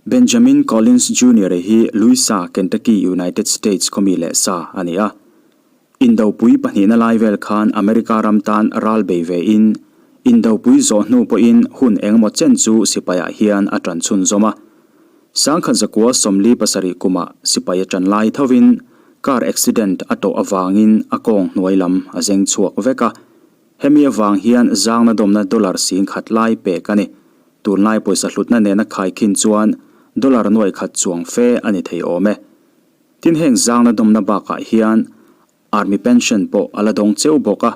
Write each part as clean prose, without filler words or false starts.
Benjamin Collins Junior-a hi Louisa, Kentucky, United States khaw mi leh sa a ni a. Indopui pahnihna lai vel khan America ram tan ral bei ve in, Indopui zawh hnu pawhin hun engemaw chen chu sipaiah hian a ṭan chhunzawm a. Sangkhat zakua 47 kumah sipai a ṭan lai thovin car accident a tawh avangin a kawng hnuai lam a zeng chhuak vek a. Hemi avang hian zangna dawmna dollar 10,000 lai pek a ni. Tunlai pawisa hlutna nena khaikhin chuan dollar nuai khat chuang fe a ni thei awm e. Tin heng zangna dawmna bakah hian Army pension pawh a la dawng cheu bawk a.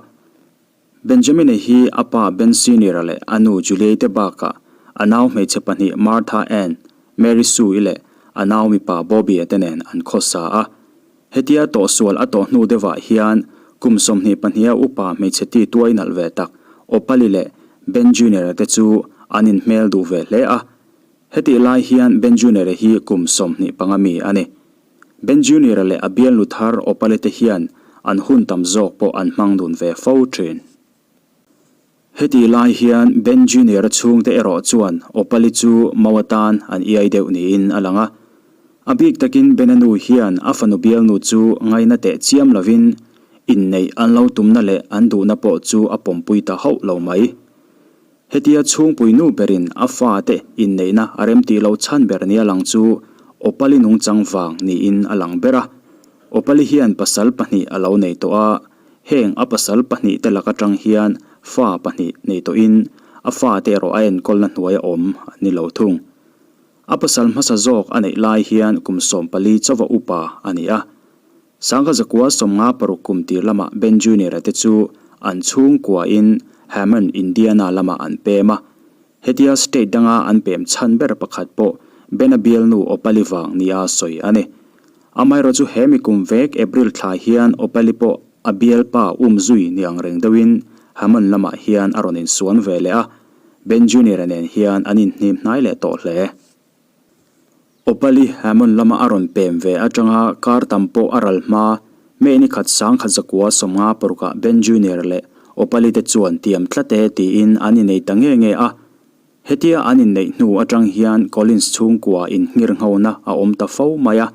Benjamin-a hi a pa Ben Senior-a leh a nu Julie-i te bakah a nau hmeichhe pahnih Martha Ann, Mary Sue-i leh a nau mipa Bobby-a te nen an khawsa a. Hetia tawhsual a tawh hnu deuhah hian kum 22 a upa hmeichhe ti tuai nalh ve tak Opali leh Ben Junior-a te chu an inhmel duh ve hle a. Hetih lai hian Ben Junior-a hi kum 25 mi a ni. Ben Junior-a leh a bialnu thar Opali te hian an hun tam zawk pawh an hmang dun ve fo thin. Hetih lai hian Ben Junior-a chhungte erawh chuan Opali chu mau atan an iai deuh niin a lang a. A bik takin Ben-a nu hian a fanu bialnu chu ngaina teh chiam lovin inneih an lo tumna leh an duhna pawh chu a pawmpui ta hauh lo mai. Hetia chhungpui nu berin a fate inneihna a remtih loh chhan ber nia lang chu Opali nungchang vang niin a lang ber a. Opali hian pasal pahnih a lo nei tawh a. Heng a pasal pahnih te lak atang hian fa pahnih nei tawhin a fate erawh a enkawlna hnuaia awm an ni lo thung. A pasal hmasa zawk a neih lai hian kum 14 chauva upa a ni a. Sangha zakua 56 kum tir lamah Ben Junior-a te chu an chhungkuain Hammond, Indiana lamah an pem a. Hetia state danga an pem chhan ber pakhat pawh Ben-a bialnu Opali vang nia sawi a ni. Amaherawh chu he mi kum vek April thla hian Opali pawh a bialpa um zui ni ang reng deuhin Hammond lamah hian a rawn insuan ve leh a, Ben Junior-a nen hian an inhnim hnai leh tawh hle. Opali Hammond lama a rawn pem ve atanga kar tam pawh a ral hma, May ni khat 1956-ah Ben Junior leh Opali te chuan tiam tlat e tiin an innei ta nge nge a. Hetia an inneih hnu atang hian Collins chhungkua innghirnghona a awm ta fo mai a.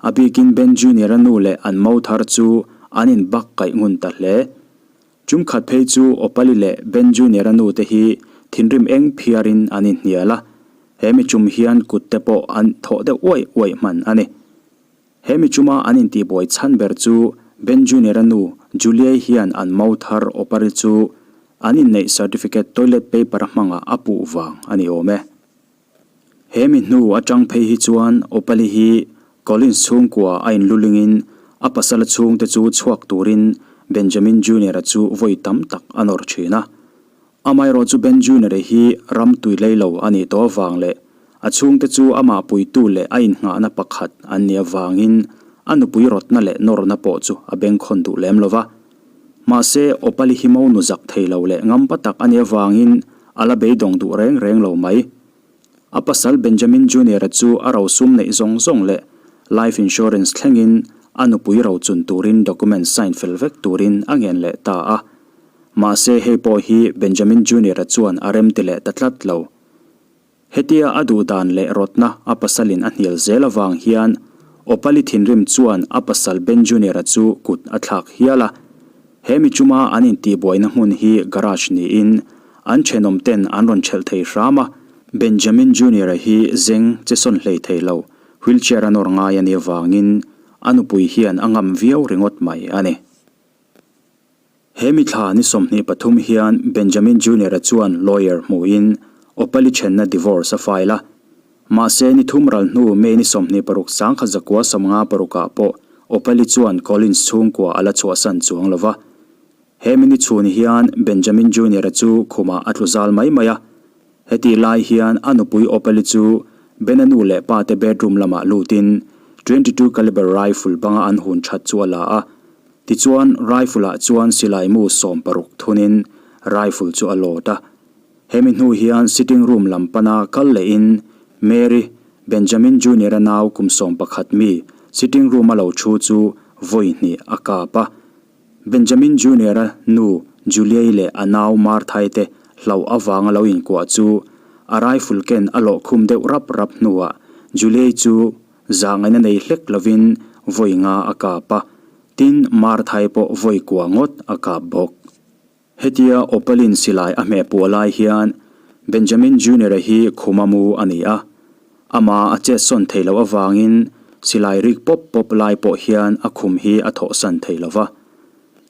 A bikin Ben Junior-a nu leh an mo thar chu an inbak kaih ngun ta hle. Tum khat phei chu Opali leh Ben Junior-a nu te hi thinrim eng phiarin an inhnial a, he mi tum hian kut te pawh an thawh deuh uaih uaih hman a ni. He mi tuma an intihbuai chhan ber chu Ben Junior-a nu Julie hian an mo thar Opari chu an inneih certificate toilet paper-a hmangah a puh vang a ni awm e. He mi hnu atang phei hi chuan Opali hi Collins chhungkua a inlulingin a pasala chhungte chu chhuak turin Benjamin Junior-a chu vawi tam tak a nawr thin a. Amaherawh chu Ben Junior-a hi ram tui lei lo a nih tawh avang leh a chhungte chu amah puitu leh a innghahna pakhat an nih avangin a nupui rawtna leh nawrna pawh chu a bengkhawn duh lem lo va. Mahse, Opali hi mo nu zak thei lo leh ngampa tak a nih avangin a la beidawng duh reng reng lo mai. A pasal Benjamin Junior-a chu a rosum neih zawng zawng leh life insurance thlengin a nupui rochun turin document sign fel vek turin a ngen leh ta a. Mahse, hei pawh hi Benjamin Junior-a chuan a remti leh ta tlat lo. Hetia a duh dan leh rawtna a pasalin a hnial zel avang hian Opali thinrim chuan a pasal Ben Junior-a chu kut a thlak hial a. He mi chuma an intihbuaina hmun hi garage niin an thenawm ten an rawn thelh thei hram a. Benjamin Junior-a hi zeng che sawn hlei thei lo, wheelchair a nawr ngai a nih avangin a nupui hian a ngam viau ringawt mai a ni. He mithla ni 23 hian Benjamin Junior-a chuan lawyer hmuhin Opali thenna divorce a file a. Mahse, ni thum ral hnu May ni 26 1956-ah pawh Opali chuan Collins chhungkua a la chhuahsan chuang lo va. He mi ni chhun hian Benjamin Junior-a chu khumah a tlu zal mai mai a. Hetih lai hian a nupui Opali chu Ben-a nu leh pa te bedroom lamah lutin 22 caliber rifle banga an hun that chu a la a. Tichuan, rifle-ah chuan silai mu 60 thunin rifle chu a load a. Hemi hnu hian sitting room lam pana kal lehin Mary, Benjamin Junior-a nau kum 11 mi sitting room-a lo thu chu vawi hnih a kap a. Benjamin Junior-a nu Julie-i leh a nau Martha-i te hlauh avanga lo inkuah chu a rifle ken a lawh khum deuh rap rap hnuah Julie chu zahngaihna nei hlek lovin vawi nga a kap a, tin Martha-i pawh vawi kua ngawt a kap bawk. Hetia Opal-in silai a hmeh puah lai hian Benjamin Junior-a hi khuma mu a ni a. Amah a chetsawn thei loh avangin silai rik pawp pawp lai pawh hian a khum hi a thawhsan thei lo va.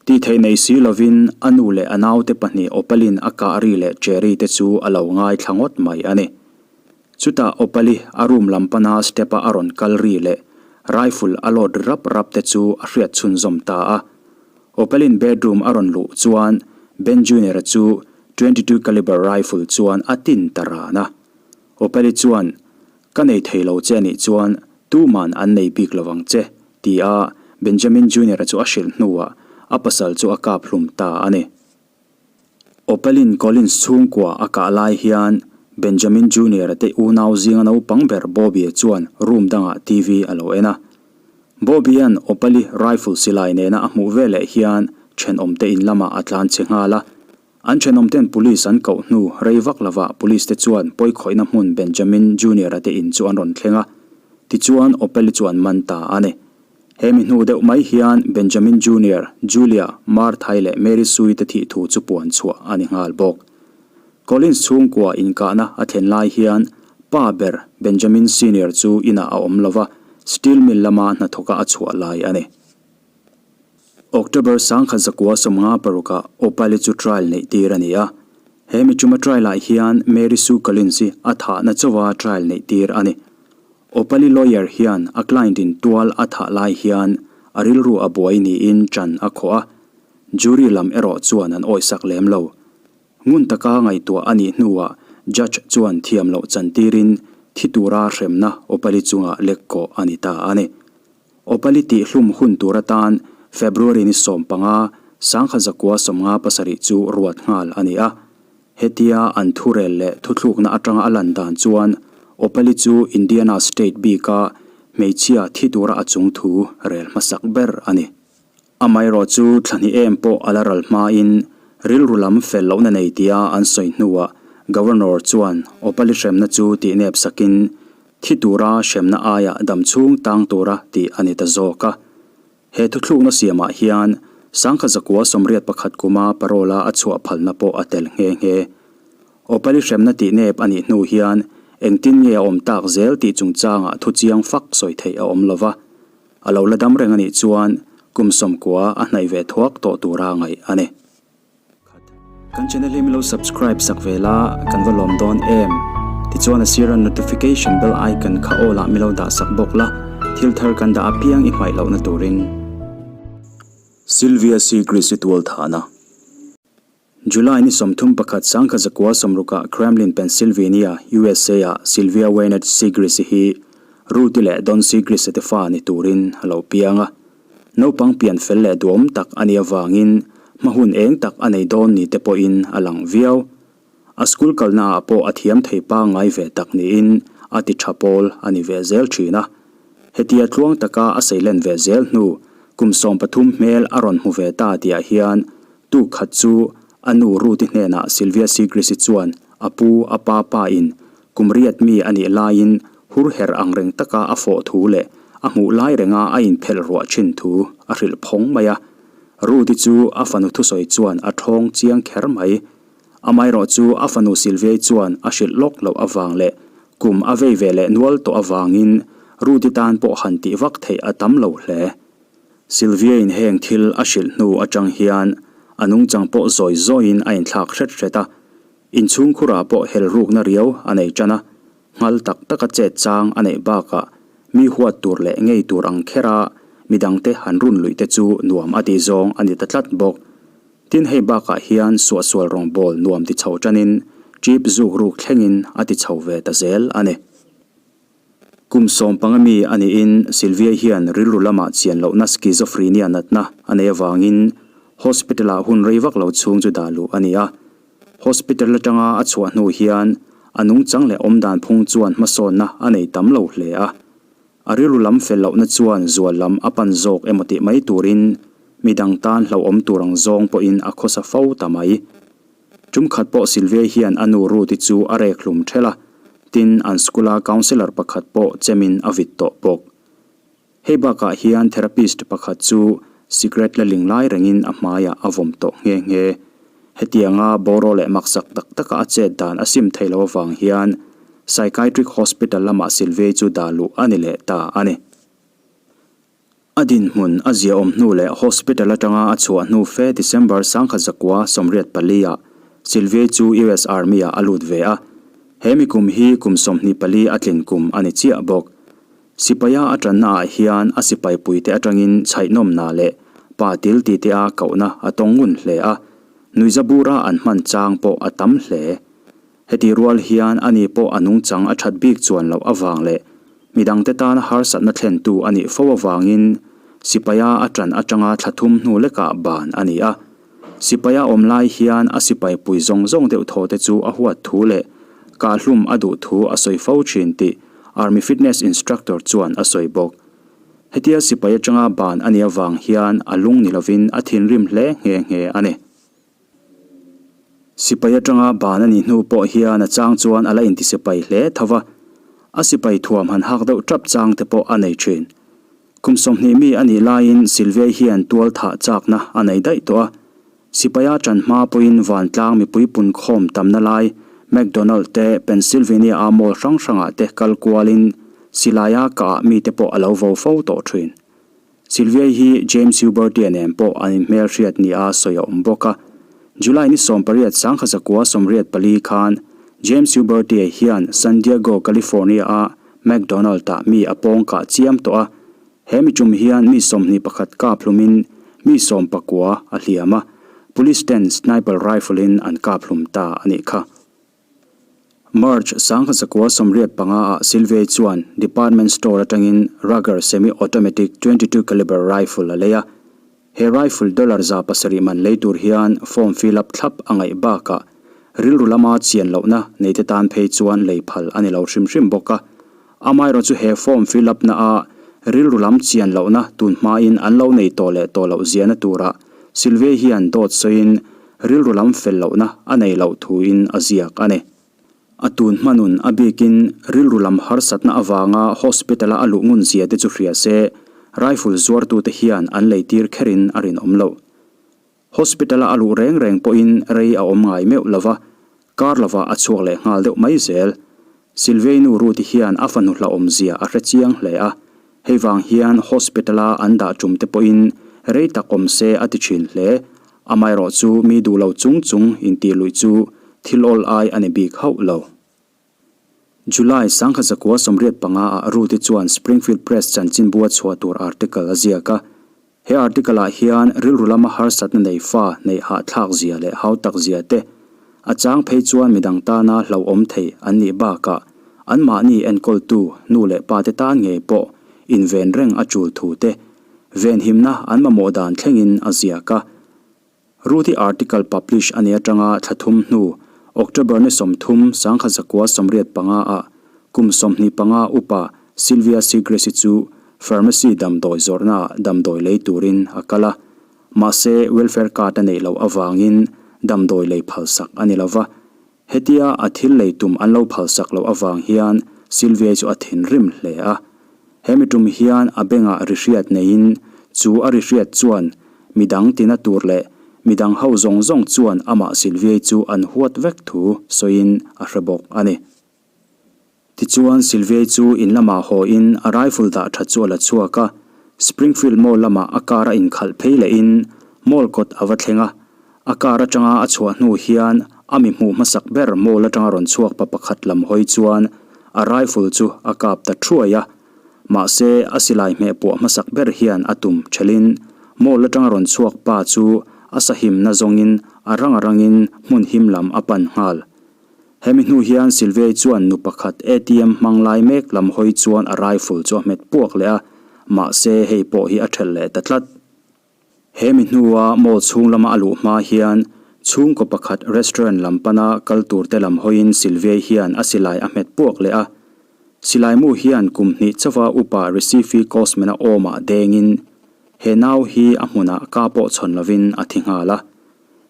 Tih theih nei si lovin a nu leh a naute pahnih Opal-in a kah ri leh Cherry te chu a lo ngaithla ngawt mai a ni. Chutah Opal-i a room lam pana step-a a rawn kal ri leh rifle a load ri rap rap te chu a hriat chhunzawm ta a. Opal-in bedroom a rawn luh chuan Ben Junior-a chu 22 caliber rifle chuan a tin ta ran a. Opal-i chuan, Ka nei thei lo che anih chuan tuman an nei bik lo ang che, ti a Benjamin Junior-a chu a hrilh hnuah a pasal chu a kap hlum ta a ni. Opal-in Collins chhungkua a kah lai hian Benjamin Junior-a te unau zinga naupang ber Bobby-a chuan room dangah TV a lo en a. Bobby-a'n Opal-i rifle silai nena a hmuh veleh hian thenawmte in lamah a tlan che nghal a. An thenawmte'n police an koh hnu rei vak lovah police te chuan pawikhawihna hmun Benjamin Junior-a te in chu an rawn thleng a. Tichuan Opal-i chu an man ta a ni. He mi hnu deuh mai hian Benjamin Junior, Julia, Martha-i leh Mary Sue-i te thih thu chu puan chhuah a ni nghal bawk. Collins chhungkua inkahna a thlen lai hian pa ber Benjamin Senior chu inah a awm lo va, steel mill lama hnathawka a chhuah lai a ni. October 1956 parukah Opal-i chu trial neih tir a ni a. He mi chuma trial-ah hian Mary Sue Collins-i a thahna chauha trial neih tir a ni. Opal-i lawyer hian a client-in tual a thah lai hian a rilru a buai niin ṭan a khawh a, jury lam erawh chuan an awihsak lem lo. Ngun taka ngaihtuah a nih hnuah judge chuan thiam loh chantirin thi tura hremna Opal-i chungah lek kawh a ni ta a ni. Opal-i tihhlum hun tur atan February ni 15, 1957 chu ruat nghal a ni a. Hetia an thurel leh thuthlukna atanga a lan dan chuan Opal-i chu Indiana State bika hmeichhia thi tura a chung thu rel hmasak ber a ni. Amaherawh chu thla hnih em pawh a la ral hmain rilru lam fel lohna nei tia an sawi hnuah Governor chuan Opal-i hremna chu tihnep sakin thi tura hremna aiah dam chhung tang tura tih a ni ta zawk a. He thuthlukna siamah hian 1981 kuma parole-a a chhuah phalna pawh a tel nghe nghe. Opal-i hremna tihnep a nih hnu hian engtin nge a awm tak zel tih chungchangah thu chiang fak sawi theih a awm lova. A lo la dam reng a nih chuan kum 90 a hnaih ve thuak tawh tura ngaih a ni. Kan channel hi min lo subscribe sak ve la, kan va lawm dawn em? Tichuan a sira notification bell icon kha all ah min lo dah sak bawk la, thil thar kan dah apiang i hmaih lohna turin. Sylvia Seacrest-i tualthahna. July ni 31 1960ah Kremlin, Pennsylvania, USA-ah Sylvia Waynette Segrist hi Ruth-i leh Don Segrist te fa ni turin a lo piang a. Naupang pian fel leh duhawm tak a nih avangin hma hun eng tak a nei dawn ni te pawhin a lang viau. A school kalnaah pawh a thiam thei pangngai ve tak niin a ti tha pawl a ni ve zel thin a. Hetia tluang taka a seilen ve zel hnu kum 13 hmel a rawn hmu ve ta tihah hian Tuk khat chu a nu Ruth-i hnenah Sylvia Segrist-i chuan a pu, a pa pa in kum riat mi a nih laiin hur her ang reng taka a fawh thu leh a hmuh lai renga a inphelh ruah thin thu a hrilh phawng mai a. Ruth-i chu a fanu thusawi chuan a thawng chiang kher mai. Amaherawh chu a fanu Sylvia-i chuan a hrilh lawk loh avang leh kum a vei ve leh nual tawh avangin Ruth-i tan pawh han tih vak theih a tam lo hle. Sylvia-in heng thil a hrilh hnu atang hian a nungchang pawh zawi zawiin a inthlak hret hret a, inchhungkhurah pawh hel rukna riau a nei tan a, nghal tak taka chet chang a neih bakah mi huat tur leh ngei tur ang khera midangte han run luih te chu nuam a tih zawng a ni ta tlat bawk. Tin hei bakah hian suahsual rawngbawl nuam ti chho tanin ṭip zuk ruk thlengin a ti chho ve ta zel a ni. Kum 15 mi a niin Sylvia hian rilru lamah chian lohna schizophrenia natna a nei avangin hospital-ah hun rei vak lo chhung chu dah luh a ni a. Hospital atanga a chhuah hnu hian a nungchang leh awmdan phung chuan hmasawnna a nei tam lo hle a. A rilru lam fel lohna chuan zual lam a pan zawk emaw tih mai turin midang tan hlauhawm tur ang zawng pawhin a khawsa fo ta mai. Tum khat pawh Sylvia hian a nu Ruth-i chu a rek hlum ṭhelh a. Tin, an school-a counsellor pakhat pawh chemin a vit tawh bawk. Hei bakah hian therapist pakhat chu cigarette la ling lai rengin a hmaiah a vawm tawh nghe nghe. Hetianga bawraw leh maksak tak taka a chet dan a sim thei lo avang hian psychiatric hospital lamah Silviei chu dah luh a ni leh ta a ni. A dinhmun a ziaawm hnu leh hospital atanga a chhuah hnu fe December 1984 ah Silviei chu US Army ah a lut ve a. He mi kum hi kum 24 a tlin kum a ni chiah bawk. Sipaia a tanna ah hian a sipai puite atangin chhaihnawmna leh pa til ti te a kohna a tawng ngun hle a, nuihzabura an hman chang pawh a tam hle. Heti rual hian ani pawh a nungchang a that bik chuan loh avang leh midangte tana harsatna thlentu a nih fo avangin sipaia a ṭan aṭanga thla thum hnu lekah ban a ni a. Sipaia awm lai hian a sipai pui zawng zawng deuh thaw te chu a huat thu leh kahhlum a duh thu a sawi fo ṭhin tih Army Fitness Instructor chuan a sawi bawk. Hetia sipai aṭanga ban a nih avang hian a lung ni lovin a thinrim hle nghe nghe a ni. Sipai atanga ban a nih hnu pawh hian a chang chuan a la intisipai hle tho va, a sipai thuam han hak deuh tap chang te pawh a nei thin. Kum 20 mi a nih laiin Silviai hian tual thah chakna a nei daih tawh a, sipaia ṭan hma pawhin vantlang mipui punkhawm tamna lai McDonald te Pennsylvania-a mall hrang hrangah te kal kualin silaia kah mite pawh a lo vo fo tawh thin. Silviai hi James Huberty-a nen pawh an inhmelhriat nia sawi a awm bawk a. July ni 18 1984 khan James Huberty-a hian San Diego, California-a McDonald-ah mi a pawng kah chiam tawh a. He mi tum hian mi 21 kap hlumin mi 19 a hliam a, police ten sniper rifle-in an kap hlum ta a nih kha. March 1985 ah Silviai chuan department store atangin Ruger semi-automatic 22 caliber rifle a lei a. He rifle dollar 700 man lei tur hian form fill up thlap a ngaih bakah rilru lama chian lohna neite tan phei chuan lei phal a ni lo hrim hrim bawk a. Amaherawh chu he form fill up na a rilru lam chian lohna tun hmain an lo nei tawh leh tawh loh ziahna turah Silviai hian dawt sawiin rilru lam fel lohna a nei loh thuin a ziak a ni. A tun hmanun a bikin rilru lam harsatna avanga hospital-a a luh ngun zia te chu hria se rifle zuartute hian an leitir kherin a rinawm loh. Hospital-a a luh reng reng pawhin rei a awm ngai meuh lo va, kar lovah a chhuak leh nghal deuh mai zel. Silviai nu Ruth-i hian a fanu hlauhawmzia a hre chiang hle a, hei vang hian hospital-a an dah tum te pawhin rei tak awm se a ti thin hle. Amaherawh chu mi duh lo chung chung intih luih chu thil awl ai a ni bik hauh lo. July 1985 ah Ruth-i chuan Springfield Press chanchinbua chhuah tur article a ziak a. He article ah hian rilru lama harsatna nei fa neih hahthlak zia leh hau tak zia te, a chang phei chuan midang tana hlauhawm thei an nih bakah anmahni enkawltu nu leh pa te tan ngei pawh inven reng a tul thu te, venhimna an mamawh dan thlengin a ziak a. Ruth-i article publish a nih atanga thla thum hnu, October ni 30, 1985 ah kum 25 upa Sylvia Seagrass-i chu pharmacy damdawi zawrhnaah damdawi lei turin a kal a. Mahse, welfare card a neih loh avangin damdawi lei phalsak a ni lo va. Hetia a thil lei tum an lo phalsak loh avang hian Sylvia chu a thinrim hle a. He mi tum hian a bengah ri hriat neiin chu a ri hriat chuan midang tina tur leh midang ho zawng zawng chuan amah Sylvia chu an huat vek thu sawiin a hre bawk a ni. Tichuan, Sylviai chu in lamah haw in a rifle dah tha chu a la chhuak a, Springfield Mall lamah a car a inkhalh phei lehin mall kawt a va thleng a. A car atanga a chhuah hnu hian a mi hmuh hmasak ber mall atanga rawn chhuak pa pakhat lam hawi chuan a rifle chu a kap ta thuai a. Mahse, a silai hmeh puah hmasak ber hian a tum thelhin mall atanga rawn chhuak pa chu a sahimna zawngin a rang a rangin hmun him lam a pan nghal. Hemi hnu hian Silviai chuan nu pakhat ATM hmang lai mek lam hawi chuan a rifle chu a hmet puak leh a, mahse hei pawh hi a thelh leh ta tlat. Hemi hnua mall chhung lama a luh hma hian chhungkaw pakhat restaurant lam pana kal tur te lam hawiin Silviai hian a silai a hmet puak leh a. Silai mu hian kum hnih chauha upa Recife Cosmena awmah dengin he nau hi a hmunah ka pawh chhawn lovin a thi nghal a.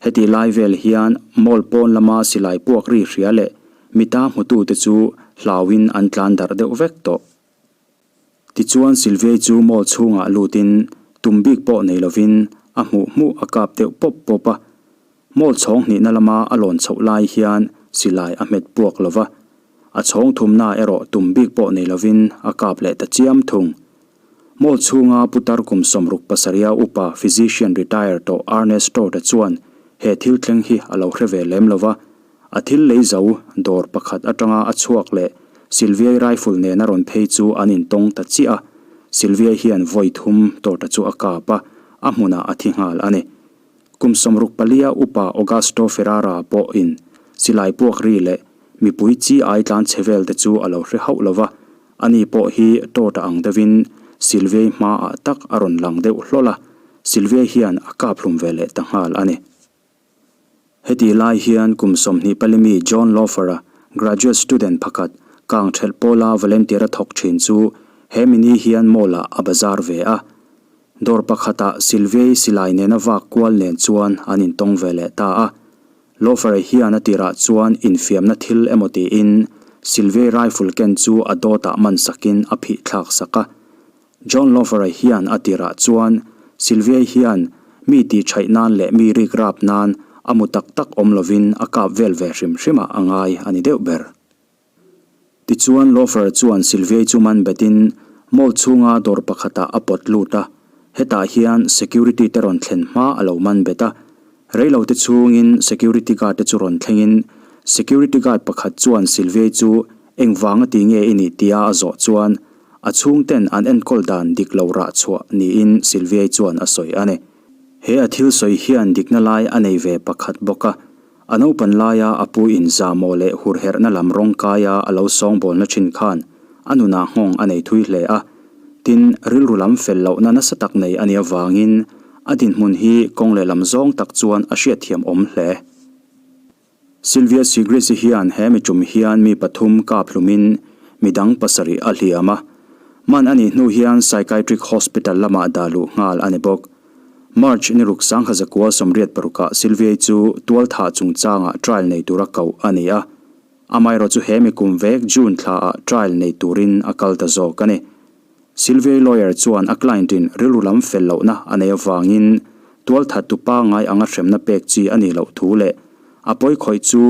Heti lai vel hian mall pawn lama silai puak ri hria leh mita hmutute chu Hlauin an tlan darh deuh vek tawh. Tichuan Sylviai chu mall chhungah lutin tum bik pawh nei lovin a hmuh hmuh a kap deuh pawp pawp a. Mall chhawng hnihna lama a lawn chhoh lai hian silai a hmet puak lo va, a chhawng thumna erawh tum bik pawh nei lovin a kap leh ta chiam thung. Mall chhunga putar kum 67 upa physician retire tawh Ernest Tort-a chuan he thil thleng hi a lo hre ve lem lo va, A thil lei zo, dawr pakhat atanga a chhuak leh Sylviai rifle nena rawn phei chu an intawng ta chiah a, Sylviai hian vawi thum Torta chu a kap a, a hmunah a thi nghal a ni. Kum 64 upa Augusto Ferrara pawhin silai puak ri leh mipui chi ai tlan che vel te chu a lo hre hauh lo va, ani pawh hi Torta ang deuhin Sylviai hmaah tak a rawn lang deuh hlawl a, Sylviai hian a kap hlum ve leh ta nghal a ni. Hetih lai hian kum 24 mi John Lofer-a, graduate student pakhat, kang ṭhelh pawla volunteer a thawk ṭhin chu he mini hian mall-ah a bazar ve a. Dawr pakhatah Sylviei silai nena vak kual nen chuan an intawng ve leh ta a. Lofer-a hian a tirah chuan infiamna thil emaw tiin Sylviei rifle ken chu a dawtah man sakin a phih thlak sak a. John Lover-a hian a tirah chuan Sylviai hian mi tihchhaih nan leh mi rik rap nan a mu tak tak awm lovin a kap vel ve hrim hrimah a ngai a ni deuh ber. Tichuan Lover chuan Sylviai chu man betin mall chhunga dawr pakhatah a pawt lut a, hetah hian security te rawn thlen hma a lo man bet a. Reilote chhungin security guard te chu rawn thlengin security guard pakhat chuan Sylviai chu engvanga ti nge i nih tia a zawh chuan A chhungten an enkawl dan dik lo rah chhuah niin Sylviai chuan a sawi a ni. He a thil sawi hian dikna lai a nei ve pakhat bawk a. A naupan laia a pu in zahmawh leh hurherhna lam rawng kaia a lo sawngbawlna thin khan a nunah nghawng a nei thui hle a. Tin, rilru lam fel lohna nasa tak nei a nih avangin a dinhmun hi kawng lehlam zawng tak chuan a hriatthiam awm hle. Sylvia Sigrist-i hian he mi tum hian mi pathum kap hlumin mi dang pasarih a hliam a. Man a nih hnu hian Psychiatric Hospital lamah dah luh nghal a ni bawk. March ni ruk 1986-ah Sylvia-i chu tualthah chungchangah trial nei tura koh a ni a. Amaherawhchu chu he mi kum vek June thlaah trial nei turin a kal ta zawk a ni. Sylviai lawyer chuan a client-in rilru lam fel lohna a nei avangin tualthattu pangngai anga hremna pek chi a nih loh thu leh a pawi khawih chu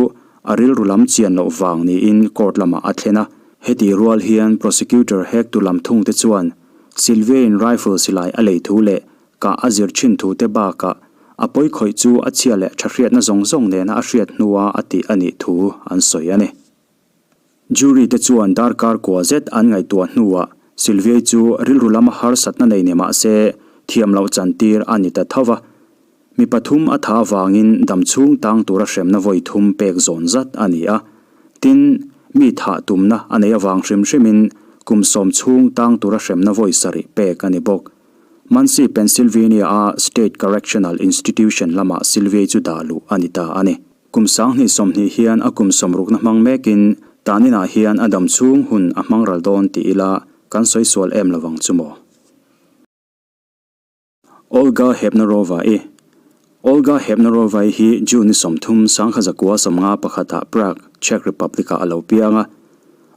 a rilru lam chian loh vang niin court lamah a thlen a. Hetih rual hian prosecutor hektu lam thungte chuan Sylviai-in rifle silai a lei thu leh kah a zir thin thu te bakah a pawi khawih chu a chhia leh tha hriatna zawng zawng nena a hriat hnua a tih a nih thu an sawi a ni. Jury te chuan darkar kua zet an ngaihtuah hnuah Sylviai chu rilru lama harsatna nei ni mah se thiam loh chantir a ni ta tho va. Mi pathum a tha avangin dam chhung tang tura hremna vawi thum pek zawn zat a ni a. Tin, mi thah tumna a nei avang hrim hrimin kum sawm chhung tang tura hremna vawi sarih pek a ni bawk. Muncie, Pennsylvania-a State Correctional Institution lamah Sylviai chu dah luh a ni ta a ni. Kum 2020 hian a kum sawmrukna hmang mekin taninah hian a dam chhung hun a hmang ral dawn ti ila kan sawi sual em lovang chu maw? Olga Hepnarova-i Olga Hepnarova-i hi June ni 30 1951-ah Prague, Czech Republic-ah a lo piang a.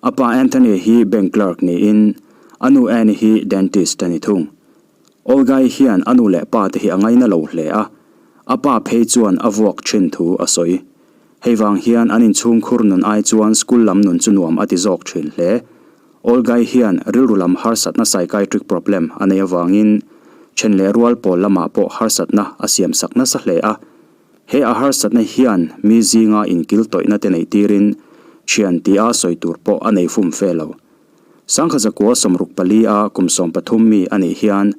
A pa Anthony hi bank clerk niin a nu Annie hi dentist a ni thung. Olgai hian a nu leh pa te hi a ngaina lo hle a, a pa phei chuan a vuak thin thu a sawi. Hei vang hian an inchhungkhur nun ai chuan school lam nun chu nuam a ti zawk thin hle. Olgai hian rilru lam harsatna psychiatric problem a nei avangin then leh rual pawl lamah pawh harsatna a siamsak nasa hle a. He a harsatna hian mi zinga inkil tawihna te neih tirin thian tia sawi tur pawh a nei fum fe lo. Sangkhazakua 64 a kum 13 mi a nih hian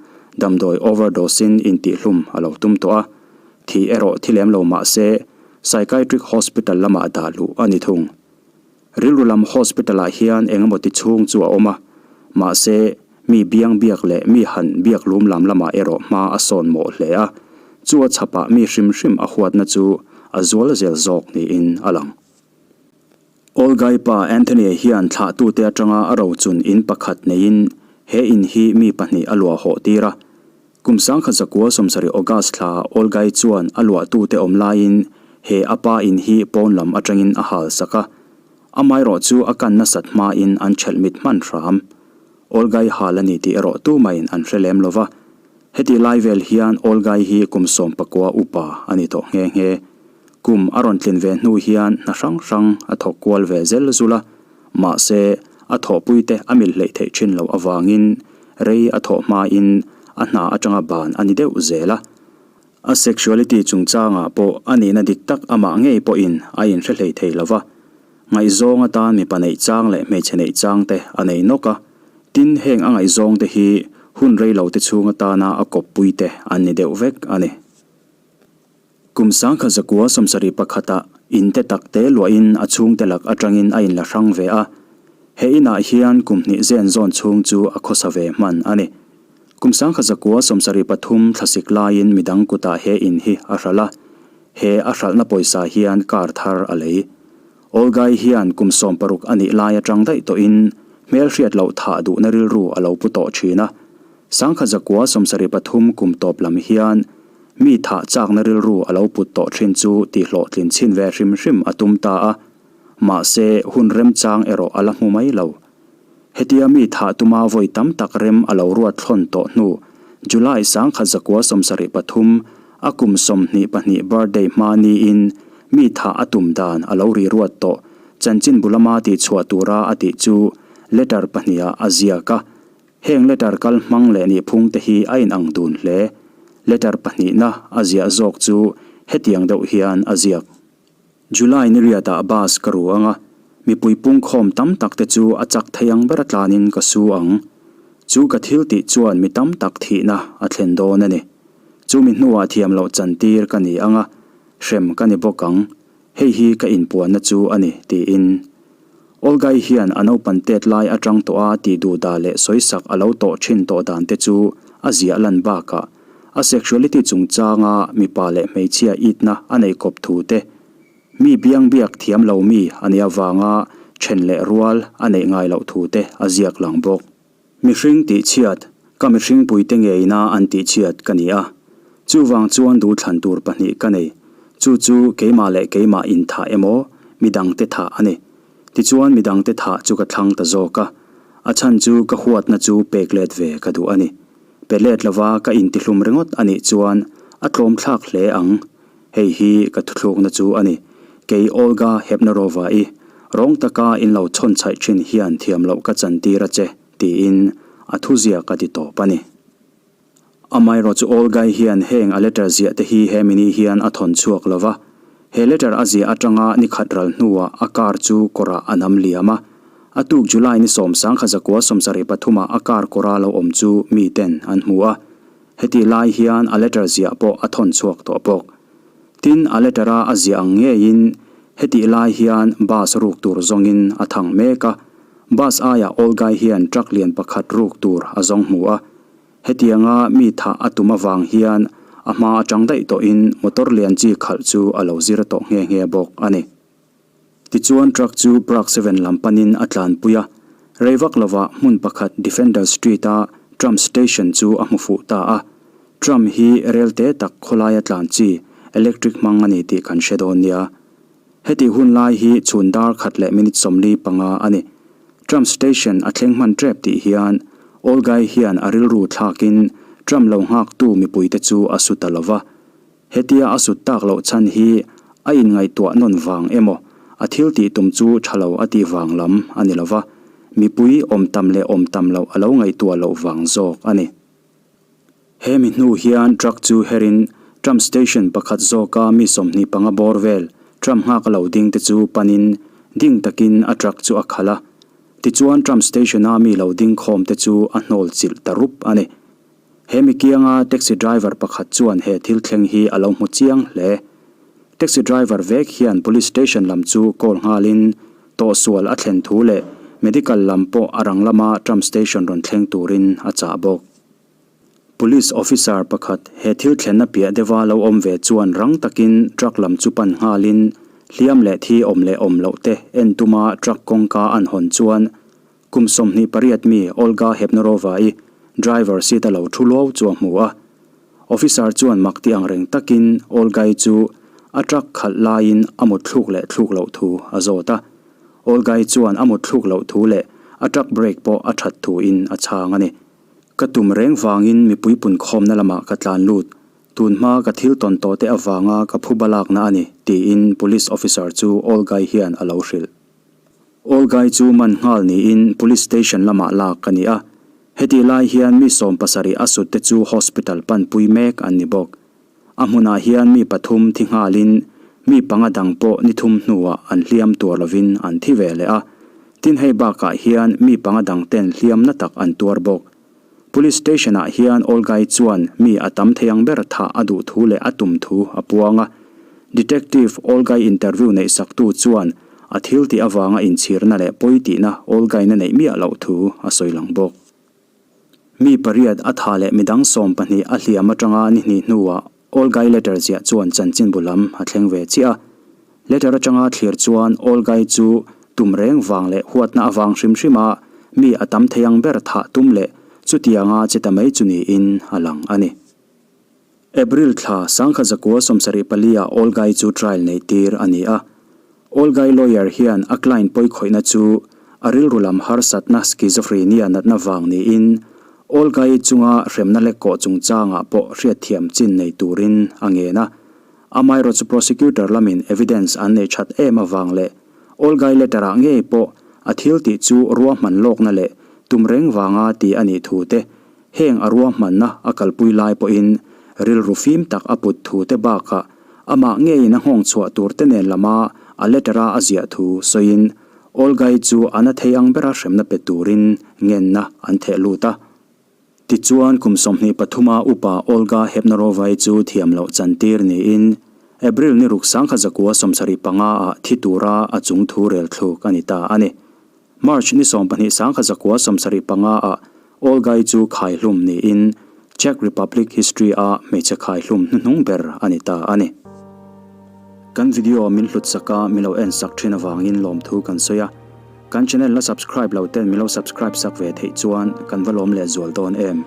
damdawi overdose-in intihhlum a lo tum tawh a, thih erawh thi lem lo mah se Psychiatric Hospital lamah dah luh a ni thung. Rilru lam hospital-ah hian eng emaw ti chhung chu a awm a, mahse mi biang biak leh mi han biak lum lam lamah erawh hma a sawn mawh hle a, chu a chhapah mi hrim hrim a huatna chu a zual zel zawk niin a lang. Olgai pa Anthony hian thlahtute atanga a rochun in pakhat neiin he in hi mi pahnih a luah hawh tir a. Kum 1970 August thla Olgai chuan a luahtute awm laiin he a pa in hi pawn lam atangin a hal sak a. Amaherawh chu a kan nasat hmain an ṭhelh mit hman hram. Olga-i hal a ni tih erawh tumahin an hre lem lo va. Heti lai vel hian Olga-i hi kum 19 upa a ni tawh nghe nghe. Kum a rawn tlin ve hnu hian hna hrang hrang a thawk kual ve zel zul a, mahse a thawhpuite a mil hleih theih thin loh avangin rei a thawh hmain a hna atanga ban a ni deuh zel a. A sexuality chungchangah pawh a nihna dik tak amah ngei pawhin a inhre hlei thei lo va. Ngaihzawng atan mipa neih chang leh hmeichhe neih chang te a nei nawk a, tin heng a ngaihzawng te hi hun rei lo te chhung atana a kawppui te an ni deuh vek a ni. Kum 1971-ah in te tak te luahin a chhungte lak atangin a inla hrang ve a. He inah hian kum hnih zen zawn chhung chu a khawsa ve hman a ni. Kum 1973 thlasik laiin midang kutah he in hi a hralh a, he a hralhna pawisa hian car thar a lei. Olga-i hian kum 16 a nih lai atang daih tawhin hmelhriat loh thah duhna rilru a lo pu tawh thin a. 1973 kum tawp lam hian mi thah chakna rilru a lo put tawh thin chu tihhlawhtlin chhin ve hrim hrim a tum ta a, mahse hun remchang erawh a la hmu mai lo. Hetia mi thah tuma vawi tam tak rem a lo ruat thlawn tawh hnu July 1973 a kum 22 birthday hma niin mi thah a tum dan a lo ri ruat tawh chanchinbu lama tihchhuah tura a tih chu letter pahniha a ziak a. Heng letter kal hmang leh nihphung te hi a inang dun hle. Letter pahnihna a ziah zawk chu hetiang deuh hian a ziak. July ni riatah bus ka ru ang a, mipui pungkhawm tam tak te chu a chak thei ang ber a tlanin ka su ang. Chu ka thil tih chuan mi tam tak thihna a thlen dawn a ni. Chumi hnuah thiam loh chantir ka ni ang a, hrem ka ni bawk ang. Hei hi ka inpuanna chu a ni, tiin. Olga-i hian a naupan tet lai atang tawh a tih duh dah leh sawisak a lo tawh thin tawh dan te chu a ziah lan bakah a sexuality chungchanga mipa leh hmeichhia itna a neih kawp thu te, mi biang biak thiam lo mi a nih avanga then leh rual a neih ngai loh thu te a ziak lang bawk. Mihring tihchhiat, ka mihring puite ngeina an tihchhiat ka ni a. Chuvang chuan duhthlan tur pahnih ka nei. Chu chu keimah leh keimah inthah emaw, midangte thah a ni. Tichuan midangte thah chu ka thlang ta zawk a. A chhan chu ka huatna chu pek let ve ka duh a ni. Pe let lova ka intihlum ringawt a nih chuan a tlawmthlak hle ang. Hei hi ka thuthlukna chu a ni. Kei Olga Hepnerova-i, rawng taka in lo chhawn chhaih thin hian thiam loh ka chantir a che, tiin a thuziak a ti tawp a ni. Amaherawh chu Olga-i hian heng a letter ziah te hi he mini hian a thawn chhuak lo va. He letter a ziah atanga ni khat ral hnuah a car chu kawrah a nam liam a. A tuk July ni 1973 ah a car kawra lo awm chu miten an hmu a. Hetih lai hian a letter ziah pawh a thawn chhuak tawh bawk. Tin, a letter a a ziah ang ngeiin hetih lai hian bus ruk tur zawngin a thang mek a. Bus aiah Olga-i hian truck lian pakhat ruk tur a zawng hmu a. Hetianga mi thah a tum avang hian a hma atang daih tawhin motor lian chi khalh chu a lo zir tawh nghe nghe bawk a ni. Tichuan truck chu Prague 7 lam panin a tlanpui a, rei vak lovah hmun pakhat Defender Street-a tram station chu a hmu fuh ta a. Tram hi rel te tak khawlaia tlan chi, electric hmang a ni tih kan hre dawn nia. Hetih hun lai hi chhun dar khat leh minute 45 a ni. Tram station a thleng hman tep tih hian Olga-i hian a rilru thlakin tram lo nghaktu mipuite chu a su ta lova. Hetia a sut tak loh chhan hi a inngaihtuah nawn vang emaw, a thil tih tum chu tha lo a tih vang lam a ni lo va, mipui awm tam leh awm tam loh a lo ngaihtuah loh vang zawk a ni. He mi hnu hian truck chu herin tram station pakhat zawka mi 25 bawr vel tram nghak a lo ding te chu panin ding takin a truck chu a khalh a. Tichuan tram station-a mi lo ding khawm te chu a hnawl chilh ta rup a ni. He mi kianga taxi driver pakhat chuan he thil thleng hi a lo hmu chiang hle. Taxi driver vek hian police station lam chu call nghalin tawhsual a thlen thu leh medical lam pawh a rang lama tram station rawn thleng turin a chah bawk. Police officer pakhat he thil thlenna piah deuha lo awm ve chuan rang takin truck lam chu pan nghalin hliam leh thi awm leh awm loh te en tuma truck kawngka an hawn chuan Kum 28 mi Olga Hepnerova-i driver seat a lo thu luau chu a hmu a. Officer chuan mak ti ang reng takin Olga-i chu a truck khalh laiin a mut thluk leh thluk loh thu a zawt a. Olga-i chuan a mutthluk loh thu leh a truck brake pawh a that thuin a chhang a ni. Ka tum reng vangin mipui punkhawmna lamah ka tlan lut. Tun hma ka thil tawn tawh te avanga ka phuba lakna a ni, tiin police officer chu Olga-i hian a lo hrilh. Olga-i chu man nghal niin police station lamah lak a ni a. Hetih lai hian mi 70 a sut te chu hospital panpui mek an ni bawk. A hmunah hian mi pathum thi nghalin mi panga dang pawh ni thum hnuah an hliam tuar lovin an thi ve leh a. Tin hei bakah hian mi panga dang ten hliam na tak an tuar bawk. Police station ah hian Olga-i chuan mi a tam thei ang ber thah a duh thu leh a tum thu a puang a. Detective Olga-i interview neih saktu chuan a thil tih avanga inchhirna leh pawi tihna Olga-in a neih miah loh thu a sawi lang bawk. Mi pariat a tha leh midang 12 a hliam atanga ni hnih hnuah Olga-i letter ziah chuan chanchinbu lam a thleng ve chiah a. Letter atanga thlir chuan Olga-i chu tum reng vang leh huatna avang hrim hrima mi a tam thei ang ber thah tum leh chutianga che ta mai chu niin a lang a ni. April thla 1974 ah Olga-i chu trial neih tir a ni a. Olga-i lawyer hian a client pawikhawihna chu a rilru lam harsatna schizophrenia natna vang niin Olga-i chunga hremna lek kawh chungchangah pawh hriatthiam chin nei turin a ngen a. Amaherawhchu prosecutor lamin evidence an neih that em avang leh Olga-i letter-ah ngei pawh a thil tih chu ruahman lawkna leh tum reng vanga ti a nih thu te Heng a ruahmanna a kalpui lai pawhin rilru fim tak a put thu te bakah amah ngeiin a nghawng chhuah tur te nen lama a letter-a a ziah thu sawiin Olga-i chu a na thei ang bera hremna pe turin ngenna an theh lut a. Tichuan kum 23 a upa Olga Hepnarovai chu thiam loh chantir niin April ni ruk 1975 ah thi tura a chung thu rel thluk a ni ta a ni. March ni 12 1975 ah Olga-i chu khaihlum niin Czech Republic history a hmeichhe khaihlum hnuhnung ber a ni ta a ni. Kan video min hlut sak a mi lo en sak thin avangin lawmthu kan sawi a, kan channel la subscribe lo ten mi lo subscribe sak ve theih chuan kan va lawm leh zual dawn em.